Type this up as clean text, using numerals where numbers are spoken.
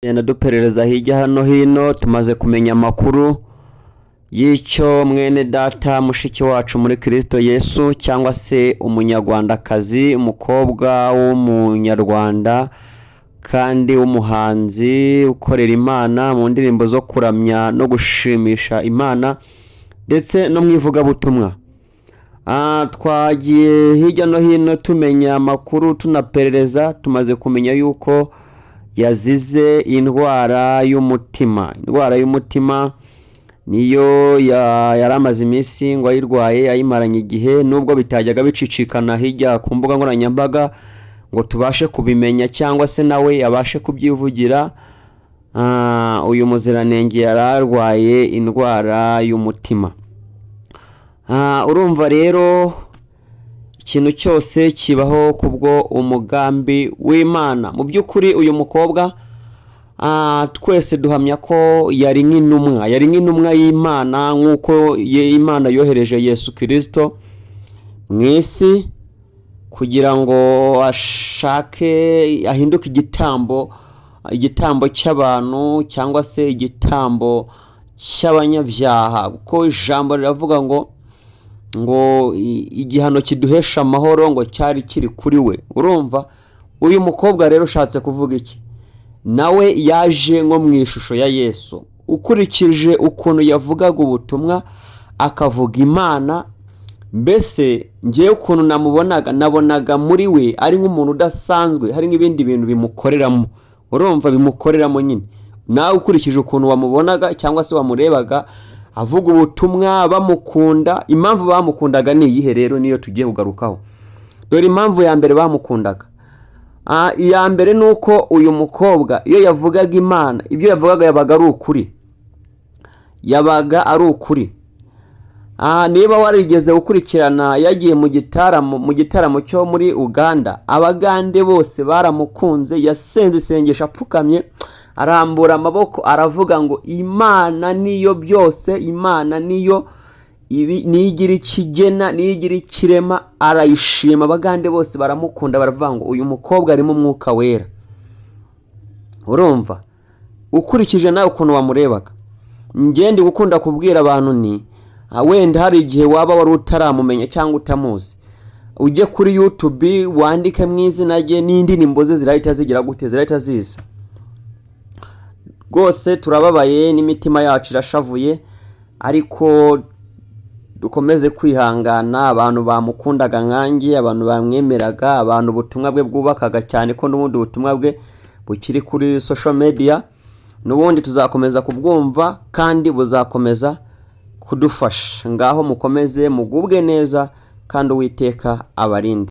Tugenda duperereza hirya no hino, tumaze kumenya amakuru y'icyo mwene data, mushiki wacu muri Kirisito Yesu, cyangwa se umunyarwandakazi, umukobwa w'umunyarwanda kandi w'umuhanzi ukorera Imana mu ndirimbo zo kuramya no gushimisha Imana ndetse no mu ivugabutumwa. Twagiye hirya no hino tumenya amakuru, tunaperereza, tumaze kumenya yuko yazize indwara y'umutima. Indwara y'umutima niyo yari amaze iminsi ngo ayirwaye, ayimaranye igihe, nubwo bitajyaga bicicikana hirya ku mbuga nkoranyambaga ngo tubashe kubimenya cyangwa se nawe abashe kubyivugira. Uyu muziranenge yari arwaye indwara y'umutima. Urumva rero, ikintu cyose kibaho kubwo umugambi w'Imana. Mu by'ukuri uyu mukobwa, twese duhamya ko yari nk'intumwa, yari nk'intumwa y'Imana, nk'uko Imana yohereje Yesu Kirisito mu isi kugira ngo ashake ahinduke igitambo, igitambo cy'abantu cyangwa se igitambo cy'abanyabyaha, kuko ijambo riravuga ngo igihano kiduhesha amahoro ngo cyari kiri kuri we. Urumva uyu mukobwa rero ushatse kuvuga iki? Nawe yaje nko mu ishusho ya Yesu. Ukurikije ukuntu yavugaga ubutumwa, akavuga Imana, mbese ngewe ukuntu namubonaga, nabonaga muri we ari nk'umuntu udasanzwe, hari nk'ibindi bintu bimukoreramo. Urumva, bimukoreramo nyine. Nawe ukurikije ukuntu wamubonaga cyangwa se wamurebaga avuga ubutumwa, bamukunda. Impamvu bamukundaga ni iyihe rero? Niyo tugiye kugarukaho. Dore impamvu ya mbere bamukundaga. Iya mbere ni uko uyu mukobwa iyo yavugaga Imana, ibyo yavugaga yabaga ari ukuri, yabaga ari ukuri. Niba warigeze gukurikirana yagiye mu gitaramo cyo muri Uganda, Abagande bose baramukunze. Yasenze isengesho apfukamye, arambura amaboko, aravuga ngo Imana niyo byose, Imana niyo ibi, niyo igira ikigena, niyo igira ikirema. Arayishima, Abagande bose baramukunda, baravuga ngo uyu mukobwa arimo Umwuka Wera. Urumva, ukurikije nawe ukuntu wamurebaga, ngende gukunda kubwira abantu ni wenda hari igihe waba wari utaramumenya cyangwa utamuzi, ujye kuri YouTube wandike mu izina rye n'indirimbo ze, zirahita zigira gute? Zirahita ziza. Rwose turababaye n'imitima yacu irashavuye, ariko dukomeze kwihangana. Abantu bamukundaga nkanjye, abantu bamwemeraga, abantu ubutumwa bwe bwubakaga cyane, ko n'ubundi ubutumwa bwe bukiri kuri social media, n'ubundi tuzakomeza kubwumva kandi buzakomeza kudufasha. Ngaho mukomeze mugubwe neza kandi Uwiteka abarinde.